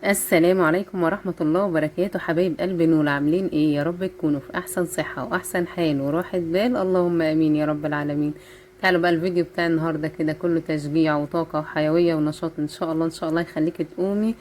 السلام عليكم ورحمة الله وبركاته. حبايب قلب نور، عاملين ايه؟ يا رب تكونوا في احسن صحة واحسن حال وراحة بال، اللهم امين يا رب العالمين. تعالوا بقى الفيديو بتاع النهاردة كده كله تشجيع وطاقة وحيوية ونشاط ان شاء الله. ان شاء الله يخليك تقومي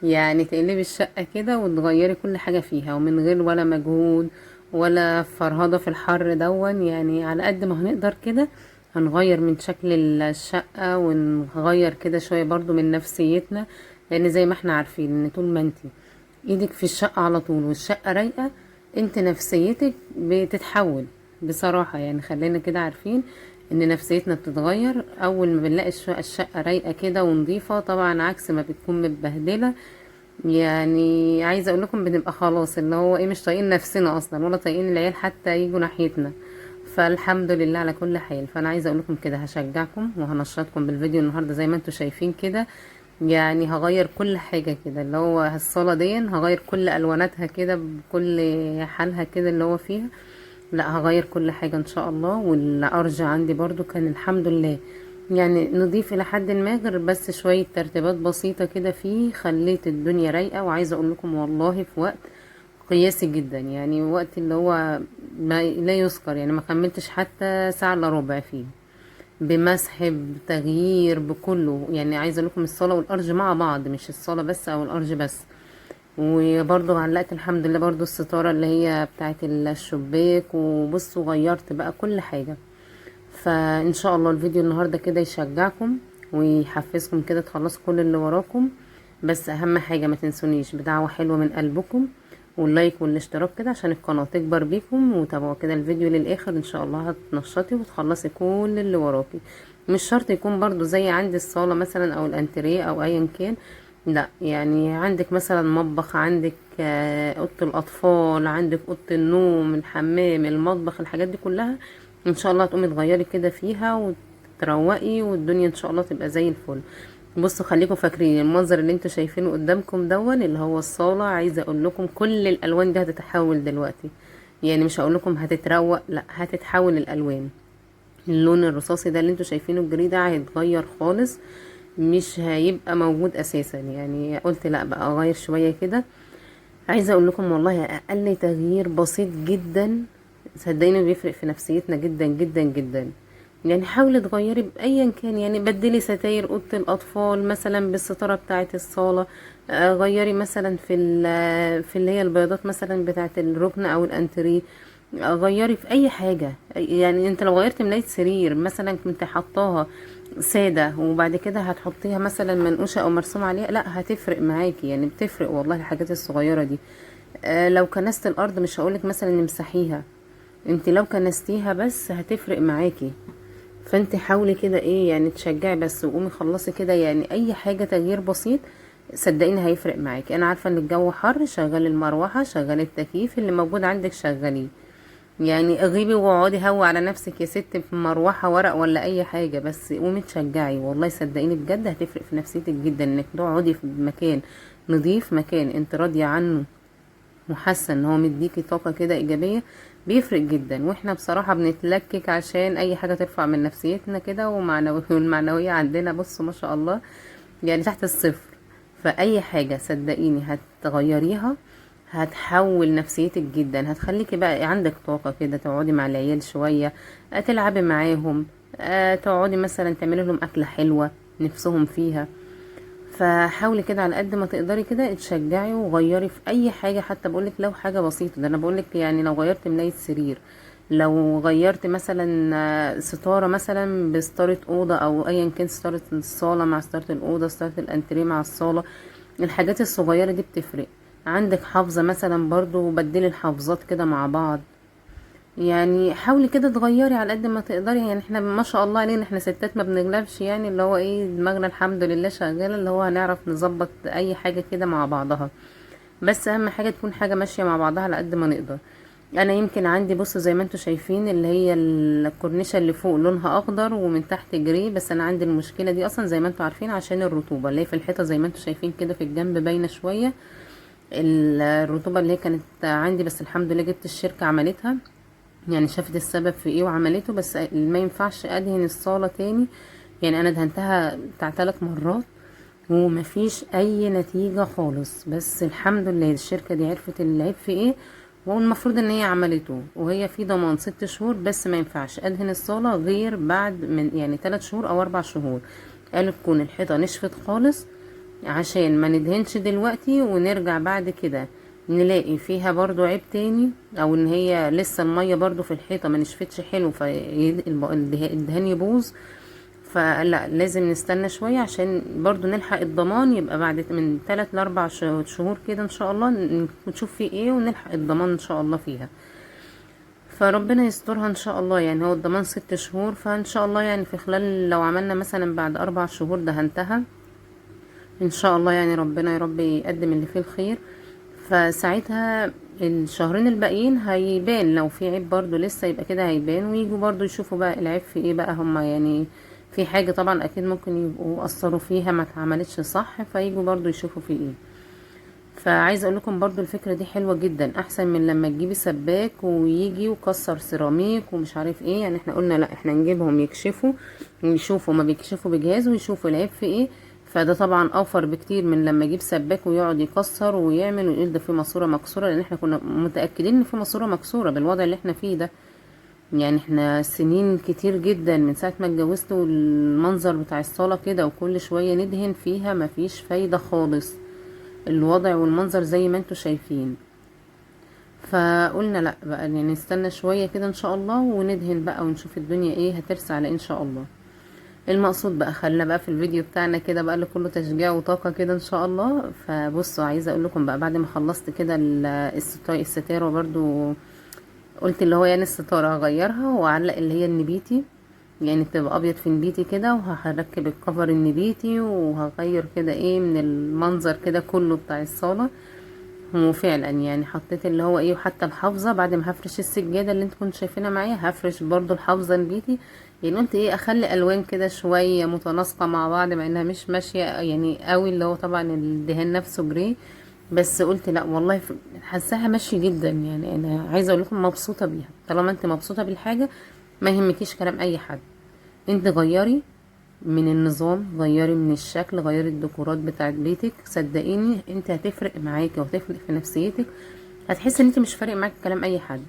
يعني تقلبي الشقة كده وتغيري كل حاجة فيها، ومن غير ولا مجهود ولا فرهضة في الحر دون، يعني على قد ما هنقدر كده هنغير من شكل الشقة ونغير كده شوية برضو من نفسيتنا، لان زي ما احنا عارفين ان طول ما انتي ايدك في الشقة على طول والشقة رايقة انت نفسيتك بتتحول بصراحة. يعني خلينا كده عارفين ان نفسيتنا بتتغير اول ما بنلاقي الشقة رايقة كده ونظيفة، طبعا عكس ما بتكون متبهدلة. يعني عايزة اقول لكم بنبقى خلاص اللي هو ايه، مش طايقين نفسنا اصلا ولا طايقين العيال حتى يجوا ناحيتنا. فالحمد لله على كل حال. فانا عايزة اقول لكم كده هشجعكم وهنشطكم بالفيديو النهاردة زي ما انتوا شايفين كده. يعني هغير كل حاجة كده، اللي هو الصالة دي هغير كل الواناتها كده بكل حالها كده اللي هو فيها، لا هغير كل حاجة ان شاء الله. والارج عندي برضو كان الحمد لله يعني نضيف الى حد ما، غير بس شوية ترتيبات بسيطة كده فيه، خليت الدنيا رايقة. وعايزة اقول لكم والله في وقت قياسي جدا، يعني وقت اللي هو ما لا يذكر، يعني ما كملتش حتى ساعة الا ربع فيه، بمسح بتغيير بكله. يعني عايزه اقول لكم الصاله والارج مع بعض، مش الصاله بس او الارج بس. وبرضو علقت الحمد لله برضو الستارة اللي هي بتاعت الشباك، وبصوا غيرت بقى كل حاجة. فان شاء الله الفيديو النهارده كده يشجعكم ويحفزكم كده تخلصوا كل اللي وراكم. بس اهم حاجة ما تنسونيش بدعوة حلوة من قلبكم، وال like والاشتراك كده عشان القناة تكبر بيكم، وتابعوا كده الفيديو للاخر ان شاء الله هتنشطي وتخلصي كل اللي وراكي. مش شرط يكون برضو زي عندي الصاله مثلا او الانتريه او ايا كان، لا يعني عندك مثلا مطبخ، عندك اوضة الاطفال، عندك اوضة النوم، الحمام، المطبخ، الحاجات دي كلها ان شاء الله هتقومي تغيري كده فيها وتروقي، والدنيا ان شاء الله تبقى زي الفل. بصوا خليكم فاكرين المنظر اللي انتوا شايفينه قدامكم دون اللي هو الصاله، عايزه اقول لكم كل الالوان دي هتتحول دلوقتي، يعني مش هقول لكم هتتروق، لا هتتحول الالوان. اللون الرصاصي ده اللي انتوا شايفينه الجري ده هيتغير خالص، مش هيبقى موجود اساسا. يعني قلت لا بقى اغير شوية كده. عايزه اقول لكم والله اقل تغيير بسيط جدا صدقيني بيفرق في نفسيتنا جدا جدا جدا. يعني حاولي تغيري بايا كان، يعني بدلي ستاير اوضة الاطفال مثلا بالستاره بتاعه الصاله، غيري مثلا في اللي هي البياضات مثلا بتاعه الركن او الانتريه، غيري في اي حاجة. يعني انت لو غيرت ملايه سرير مثلا كنت حطاها ساده وبعد كده هتحطيها مثلا منقوشه او مرسوم عليها، لا هتفرق معاكي، يعني بتفرق والله الحاجات الصغيرة دي. لو كنست الارض مش هقولك مثلا امسحيها، انت لو كنستيها بس هتفرق معاكي. فانت حاولي كده ايه يعني تشجعي بس وقومي خلصي كده، يعني اي حاجة تغيير بسيط صدقيني هيفرق معاكي. انا عارفه ان الجو حر، شغلي المروحة، شغلي التكييف اللي موجود عندك شغليه، يعني غيبي واقعدي هوي على نفسك يا ست في مروحة ورق ولا اي حاجة، بس قومي تشجعي والله صدقيني بجد هتفرق في نفسيتك جدا انك تقعدي في مكان نظيف، مكان انت راضية عنه وحاسه ان هو مديكي طاقة كده ايجابية، بيفرق جدا. واحنا بصراحة بنتلكك عشان اي حاجة ترفع من نفسيتنا كده، والمعنوية عندنا بصوا ما شاء الله يعني تحت الصفر. فاي حاجة صدقيني هتغيريها هتحول نفسيتك جدا، هتخليكي بقى عندك طاقة كده تقعدي مع العيال شوية، تلعبي معاهم، تقعدي مثلا تعملي لهم اكله حلوة نفسهم فيها. فحاولي كده على قد ما تقدري كده اتشجعي وغيري في اي حاجة، حتى بقولك لو حاجة بسيطة. ده انا بقولك يعني لو غيرت ملاية سرير، لو غيرت مثلا ستارة مثلا بستاره اوضة او ايا كان، ستارة الصاله مع ستارة الاوضة، ستارة الانتريه مع الصاله، الحاجات الصغيرة دي بتفرق. عندك حافظه مثلا برضو بدلي الحافظات كده مع بعض، يعني حاولي كده تغيري على قد ما تقدري. يعني احنا ما شاء الله علينا احنا ستات ما بنغلبش، يعني اللي هو ايه دماغنا الحمد لله شغالة، اللي هو هنعرف نظبط اي حاجة كده مع بعضها، بس اهم حاجة تكون حاجة ماشية مع بعضها على قد ما نقدر. انا يمكن عندي بصوا زي ما انتوا شايفين اللي هي الكورنيشه اللي فوق لونها اخضر ومن تحت جري، بس انا عندي المشكلة دي اصلا زي ما انتوا عارفين عشان الرطوبة اللي هي في الحيطة زي ما انتوا شايفين كده في الجنب باينة شوية الرطوبة اللي هي كانت عندي، بس الحمد لله جبت الشركة عملتها، يعني شافت السبب في ايه وعملته. بس ما ينفعش ادهن الصاله تاني، يعني انا دهنتها بتاع 3 مرات ومفيش اي نتيجة خالص. بس الحمد لله الشركة دي عرفت العيب في ايه، والمفروض ان هي عملته، وهي في ضمان 6 شهور، بس ما ينفعش ادهن الصالة غير بعد من يعني 3 شهور او 4 شهور. قالوا تكون الحيطة نشفت خالص عشان ما ندهنش دلوقتي ونرجع بعد كده نلاقي فيها برضو عيب تاني، او ان هي لسه المية برضو في الحيطة ما نشفتش حلو فالدهان يبوظ. فلا لازم نستنى شوية عشان برضو نلحق الضمان، يبقى بعد من 3 ل4 شهور كده ان شاء الله نشوف فيه ايه ونلحق الضمان ان شاء الله فيها. فربنا يسترها ان شاء الله. يعني هو الضمان 6 شهور، فان شاء الله يعني في خلال لو عملنا مثلا بعد 4 شهور دهنتها ان شاء الله، يعني ربنا يا رب يقدم اللي فيه الخير. فساعتها الشهرين الباقيين هيبان لو في عيب برضو لسه، يبقى كده هيبان، ويجوا برضو يشوفوا بقى العيب في ايه بقى. هما يعني في حاجة طبعا اكيد ممكن يبقوا قصروا فيها ما اتعملتش صح، فيجوا برضو يشوفوا في ايه. فعايزه اقول لكم برضو الفكرة دي حلوة جدا، احسن من لما تجيبي سباك ويجي وكسر سيراميك ومش عارف ايه. يعني احنا قلنا لا، احنا نجيبهم يكشفوا ويشوفوا، ما بيكشفوا بجهاز ويشوفوا العيب في ايه، فده طبعا اوفر بكتير من لما اجيب سباك ويقعد يكسر ويعمل ويقول ده في ماسوره مكسورة، لان احنا كنا متاكدين ان في ماسوره مكسورة بالوضع اللي احنا فيه ده. يعني احنا سنين كتير جدا من ساعة ما اتجوزت والمنظر بتاع الصاله كده، وكل شوية ندهن فيها مفيش فايده خالص، الوضع والمنظر زي ما انتوا شايفين. فقلنا لا بقى يعني نستنى شوية كده ان شاء الله وندهن بقى ونشوف الدنيا ايه هترسى على ان شاء الله. المقصود بقى خلينا بقى في الفيديو بتاعنا كده بقى اللي كله تشجيع وطاقة كده ان شاء الله. فبصوا عايزة اقول لكم بقى بعد ما خلصت كده الستارة برضو قلت اللي هو يعني الستارة هغيرها واعلق اللي هي النبيتي، يعني بتبقى ابيض في نبيتي كده، وهركب الكفر النبيتي وهغير كده ايه من المنظر كده كله بتاع الصالة. وفعلا يعني حطيت اللي هو ايه، وحتى الحافظة بعد ما هفرش السجادة اللي انتوا كنتوا شايفينها معايا هفرش برضو الحافظة نبيتي. يعني قلت ايه اخلي الوان كده شوية متناسقة مع بعض، مع انها مش ماشية يعني قوي اللي هو طبعا الدهان نفسه جري، بس قلت لا والله حاساها ماشية جدا. يعني انا عايزة اقول لكم مبسوطة بيها. طالما انت مبسوطة بالحاجة ما يهمكيش كلام اي حد، انت غيري من النظام، غيري من الشكل، غيري الديكورات بتاعت بيتك، صدقيني انت هتفرق معاكي وهتفرق في نفسيتك، هتحس ان انت مش فارق معاكي كلام اي حد،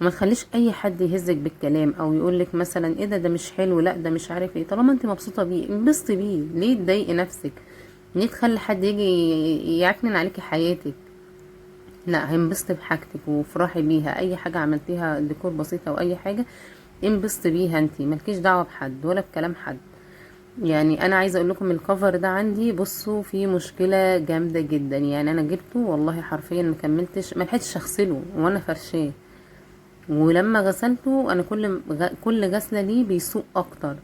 وما تخليش اي حد يهزك بالكلام او يقولك مثلا ايه ده، ده مش حلو، لا ده مش عارف ايه. طالما انت مبسوطة بيه انبسطي بيه، ليه تضايقي نفسك؟ ليه تخلي حد يجي يعكنن عليكي حياتك؟ لا انبسطي بحاجتك وافرحي بيها، اي حاجة عملتيها ديكور بسيطة او اي حاجة انبسطي بيها، انت مالكيش دعوه بحد ولا بكلام حد. يعني انا عايزه اقول لكم الكفر ده عندي بصوا فيه مشكلة جامدة جدا، يعني انا جبته والله حرفيا ما كملتش، ما لحقتش اغسله وانا فرشاه، ولما غسلته انا كل غسله ليه بيسوق اكتر.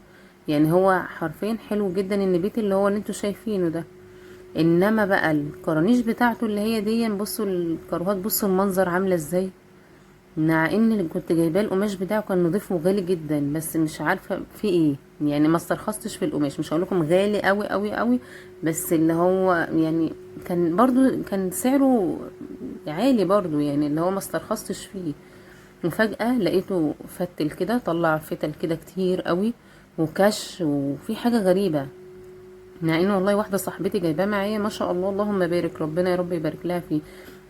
يعني هو حرفيا حلو جدا النبيت اللي هو اللي انتوا شايفينه ده، انما بقى الكرانيش بتاعته اللي هي دي بصوا الكروهات، بصوا المنظر عامله ازاي، مع ان اللي كنت جايباه القماش بتاعه كان نضيف وغالي جدا، بس مش عارفه في ايه، يعني ما استرخصتش في القماش، مش هقول لكم غالي قوي قوي قوي، بس اللي هو يعني كان برضو كان سعره عالي برضو، يعني اللي هو ما استرخصتش فيه. وفجأة لقيته فتل كده، طلع فتل كده كتير قوي وكش وفي حاجة غريبة، مع ان والله واحدة صاحبتي جايباه معايا ما شاء الله اللهم بارك، ربنا يا رب يبارك لها فيه.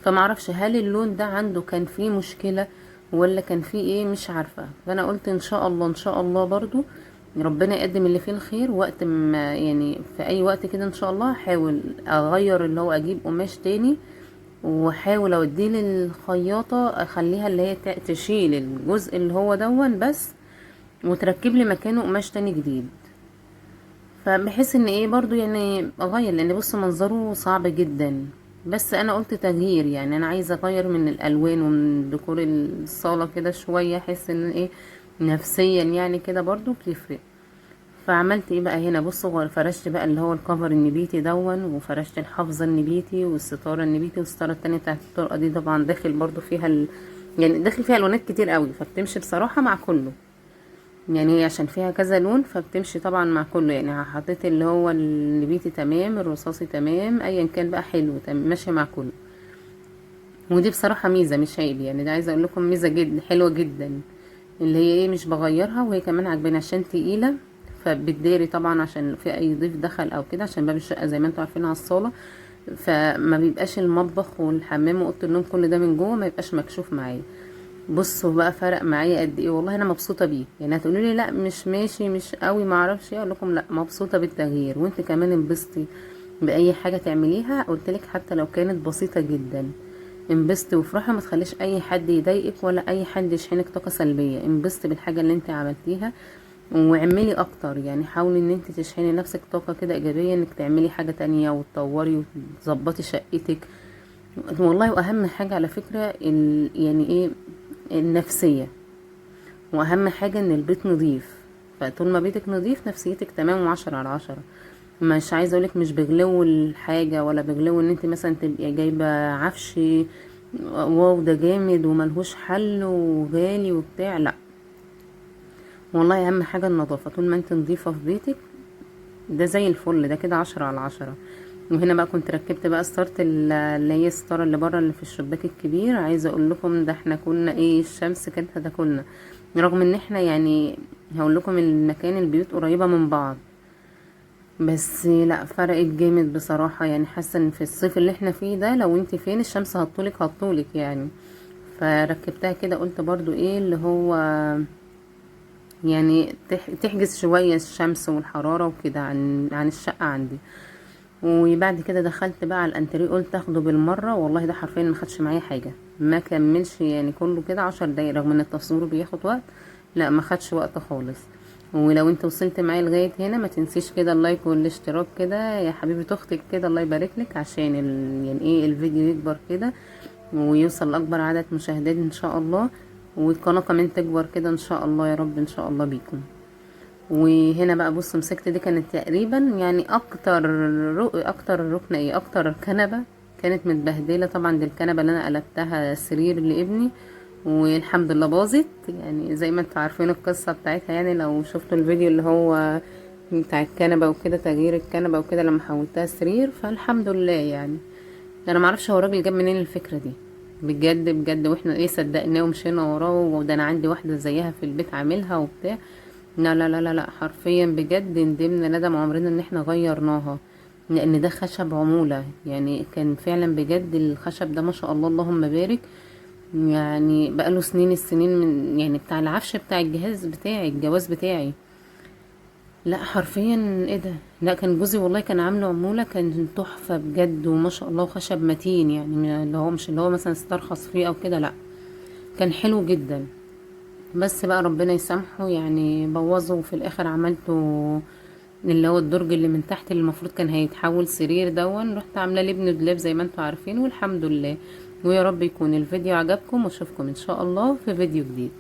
فمعرفش هل اللون ده عنده كان فيه مشكلة ولا كان فيه ايه، مش عارفة. فانا قلت ان شاء الله ان شاء الله برضو ربنا يقدم اللي فيه الخير، وقت ما يعني في اي وقت كده ان شاء الله احاول اغير اللي هو اجيب قماش تاني، واحاول اوديه للخياطة اخليها اللي هي تشيل الجزء اللي هو دون بس، وتركب لي مكانه قماش تاني جديد، فبحس ان ايه برضو يعني اغير، لان بص منظره صعب جدا. بس انا قلت تغيير، يعني انا عايزه اغير من الالوان ومن ديكور الصاله كده شوية، احس ان ايه نفسيا يعني كده برضو بتفرق. فعملت ايه بقى هنا، بصوا فرشت بقى اللي هو الكفر النبيتي دون، وفرشت الحافظة النبيتي والستاره النبيتي، والستاره التانية بتاعت الطرقه دي طبعا داخل برضو فيها يعني داخل فيها الوانات كتير قوي، فبتمشي بصراحة مع كله، يعني هي عشان فيها كذا لون فبتمشي طبعا مع كله. يعني حطيت اللي هو النبيتي تمام، الرصاصي تمام، ايا كان بقى حلو تمام ماشي مع كله. ودي بصراحة ميزة مش عيب، يعني ده عايزه اقول لكم ميزة جدا حلوة جدا، اللي هي ايه مش بغيرها، وهي كمان عجباني عشان تقيلة، فبتداري طبعا عشان في اي ضيف دخل او كده، عشان باب الشقة زي ما انتوا عارفين على الصاله، فما بيبقاش المطبخ والحمام واوضه النوم كل ده من جوه ما يبقاش مكشوف معايا. بصوا بقى فرق معايا قد ايه، والله انا مبسوطة بيه. يعني هتقولوا لي لا مش ماشي مش قوي ما اعرفش ايه، اقول لكم لا مبسوطة بالتغيير. وانت كمان انبسطي باي حاجة تعمليها، قلت لك حتى لو كانت بسيطة جدا انبسطي وافرحي، ما تخليش اي حد يضايقك ولا اي حد يشحنك طاقة سلبية. انبسطي بالحاجة اللي انت عملتيها واعملي اكتر، يعني حاولي ان انت تشحني نفسك طاقة كده ايجابية، انك تعملي حاجة تانية وتطوري وتظبطي شقتك. والله واهم حاجة على فكرة يعني ايه، النفسية. واهم حاجة ان البيت نظيف، فطول ما بيتك نظيف نفسيتك تمام وعشرة على عشرة. مش عايزه اقولك مش بغلو الحاجة ولا بغلو ان انت مثلا تبقي جايبه عفش wow ده جامد وملهوش حل وغالي وبتاع، لا والله اهم حاجة النظافة. طول ما انت نظيفة في بيتك ده زي الفل، ده كده 10 على 10. وهنا بقى كنت ركبت بقى ستارة اللي هي الستارة اللي بره اللي في الشباك الكبير. عايزه اقول لكم ده احنا كنا ايه، الشمس كانت هتاكلنا، رغم ان احنا يعني هقول لكم المكان البيوت قريبه من بعض، بس لا فرقت جامد بصراحة. يعني حاسه ان في الصيف اللي احنا فيه ده لو انت فين الشمس هتطولك هتطولك يعني. فركبتها كده قلت برضو ايه اللي هو يعني تحجز شوية الشمس والحرارة وكده عن الشقة عندي. وبعد كده دخلت بقى على الانتريه قلت اخده بالمرة، والله ده حرفيا ما خدش معايا حاجة، ما كملش يعني كله كده 10 دقايق، رغم ان التصوير بياخد وقت، لا ما خدش وقت خالص. ولو انت وصلت معايا لغاية هنا ما تنسيش كده ال like والاشتراك كده يا حبيبه اختك كده، الله يبارك لك، عشان يعني ايه الفيديو يكبر كده ويوصل لاكبر عدد مشاهدات ان شاء الله، والقناة كمان تكبر كده ان شاء الله يا رب، ان شاء الله بيكم. وهنا بقى بصوا مسكت دي كانت تقريبا يعني اكتر ركنه ايه، اكتر كنبة كانت متبهدله. طبعا دي الكنبة اللي انا قلبتها سرير لابني والحمد لله باظت، يعني زي ما انتوا عارفين القصة بتاعتها، يعني لو شفتوا الفيديو اللي هو بتاع الكنبة وكده، تغيير الكنبة وكده لما حولتها سرير، فالحمد لله. يعني انا معرفش هو الراجل جاب منين الفكرة دي بجد بجد، واحنا ايه صدقناه ومشينا وراه، وده انا عندي واحدة زيها في البيت عاملها وبتاع. لا لا لا لا لا، حرفيا بجد ندمنا ندم عمرنا ان احنا غيرناها، لان ده خشب عمولة، يعني كان فعلا بجد الخشب ده ما شاء الله اللهم بارك، يعني بقاله سنين السنين من يعني بتاع العفش بتاع الجهاز بتاعي الجواز بتاعي. لا حرفيا ايه ده، لا كان جوزي والله كان عامله عمولة، كان تحفة بجد وما شاء الله، وخشب متين، يعني اللي هو مش اللي هو مثلا استرخص فيه او كده، لا كان حلو جدا. بس بقى ربنا يسامحه يعني بوظه، وفي الاخر عملته اللي هو الدرج اللي من تحت اللي المفروض كان هيتحول سرير دون، رحت عامله لابنه دولاب زي ما انتوا عارفين، والحمد لله. ويا رب يكون الفيديو عجبكم، واشوفكم ان شاء الله في فيديو جديد.